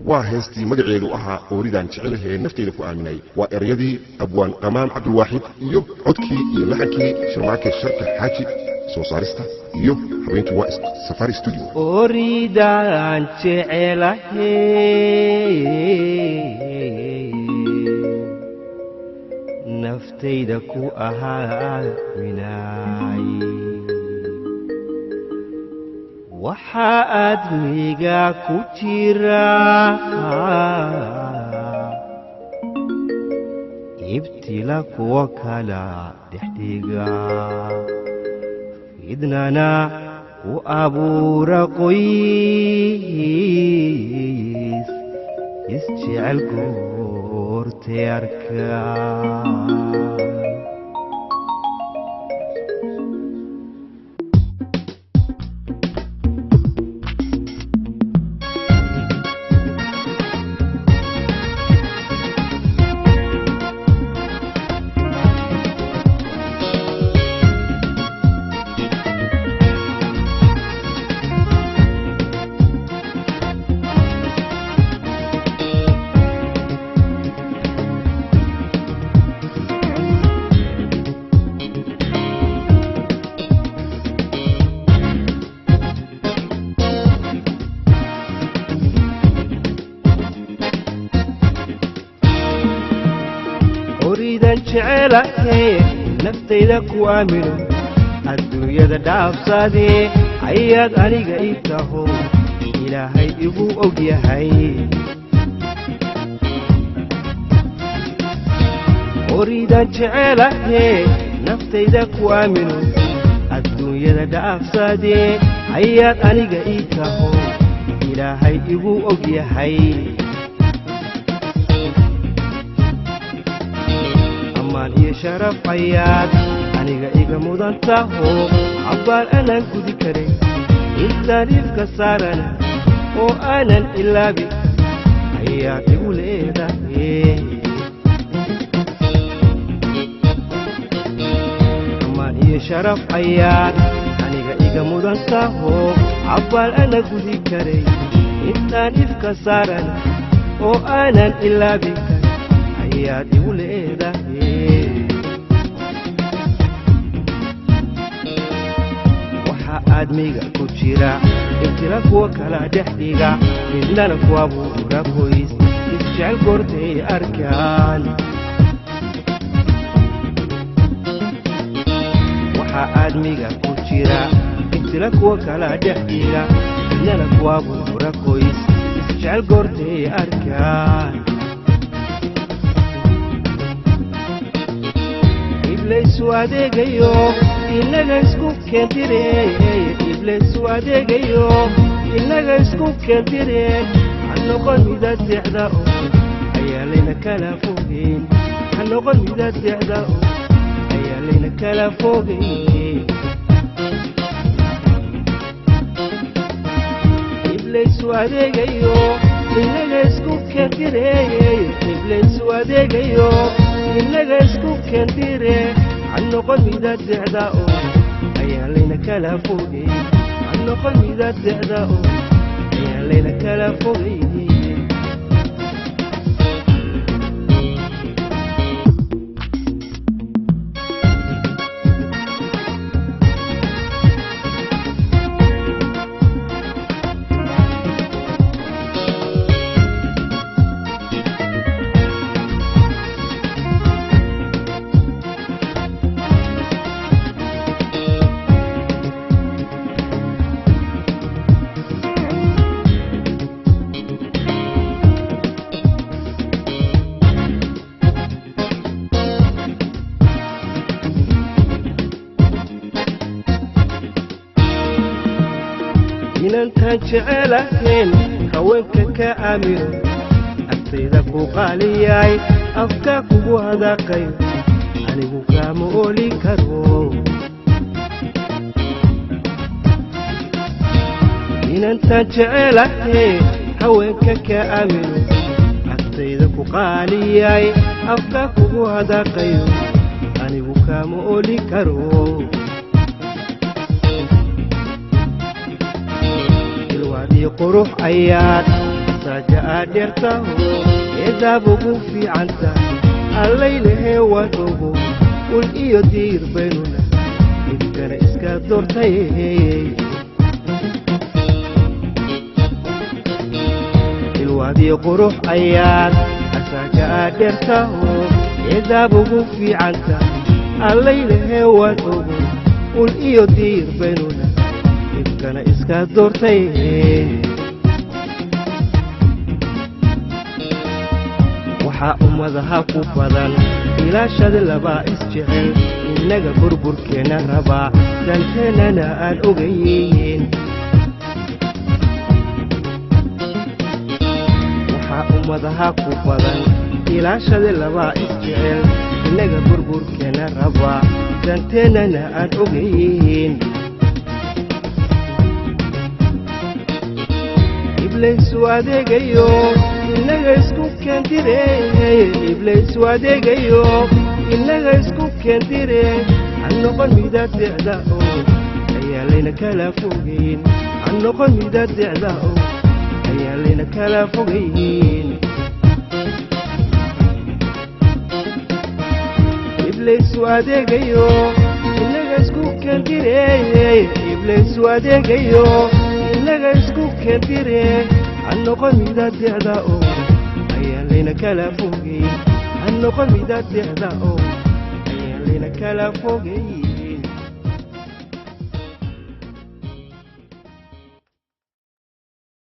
Waa heestii magaceedu ahaa Ooridaan Jecelahee Nafteyda Ku Aaminay. Waa ereyadii abwaan Qamaam Cabdulwaaxid iyo codkii iyo laxankii Sharmaake Sharka Xaaji. Soo saarista iyo habeyntu waa Safari Studio. Oridaan jecelahe naftayda ku ahaaminaay, waxaa aadmiga ku jira ibtila kuwa kala dhexdhiga, fidnana ku abuura qoys isjecel goortay arkaa. Oridan jecelahe naftayda ku aamino, adduunyada dhaafsadee ayaad aniga ii taho, Ilaahay igu og yahay. Oridan jecelahe naftayda ku aamino, adduunyada dhaafsadee ayaad aniga ii taho, Ilaahay igu og yahay. Ammaan iyo sharaf ayaad aniga iga mudan taho, cabbaan aanan gudi karin intaan ifka saarana oo aanan ilaabin ayaad igu leedahay. Ammaan iyo sharaf ayaad aniga iga mudan taho, cabbaan aanan gudi karay intaan ifka saarana oo aanan ilaabin ayaad igu leedahay. Waxaa aadmiga ku jira ibtila kuwa kala dhex dhiga, midnana ku abuura qoys isjecel goortay arkaan. Waxaa aadmiga ku jira ibtila kuwa kala dhex dhiga, midnana ku abuura qoys isjecel goortay arkaan. Iblaysu adeegayo inaga isku keentire, Iblaysu adeegayo inaga isku keentire, ha noqon midaad seexda oo ayaa layna kala fogeyn, ha noqon midaad seexda oo ayaa layna kala fogeyn. Iblaysu adeegayo inaga isku keentire, Iblaysu adeegayo inaga isku keentire, ha noqon midaad seexda oo ayaa layna kala fogeyn, ha noqon midaad seexda oo ayaa layna kala fogeyn. Inantaan jecelahayn haweenka ka aamino, agtayda ku qaaliyay, afka kugu hadaaqayo, anigu kaama ooli karo. Inantaan jecelahay haweenka ka aamino, agtayda ku qaaliyay, afka kugu hadaaqayo, anigu kaama ooli karo. Ilwaad iyo qurux ayaad Asaaga aad dheertaho eedaab ugu fiicanta, allaylehe waan ogo, ul iyo diir baynuna dhibkana iska doortay. Ilwaadii qurux ayaad asaaga aad dheertaho eedaab ugu fiicanta, allaylehe waan ogo, ul iyo diir baynuna dhibkana iska doortay. Waxaa ummadaha ku badan ilaashada labaa isjecel, innaga burburkeenna rabaa, danteennana aan ogayn. Waxaa ummadaha ku badan ilaashada labaa isjecel, innaga burburkeenna rabaa, danteennana aan ogayn. Iblaysu adeegayo innaga isku keendire, iblaysu adeegayo innaga isku keendire, ha noqon midaad decda oo ayaa layna kala fogeyn, ha noqon midaad decda oo ayaa layna kala fogeyn. Iblaysu adeegayo innaga isku keendire, iblaysu adeegayo innaga isku keendire, ha noqon midaad decda oo ayaa layna kala fogeyn, ha noqon midaad decda oo ayaa layna kala fogeyn.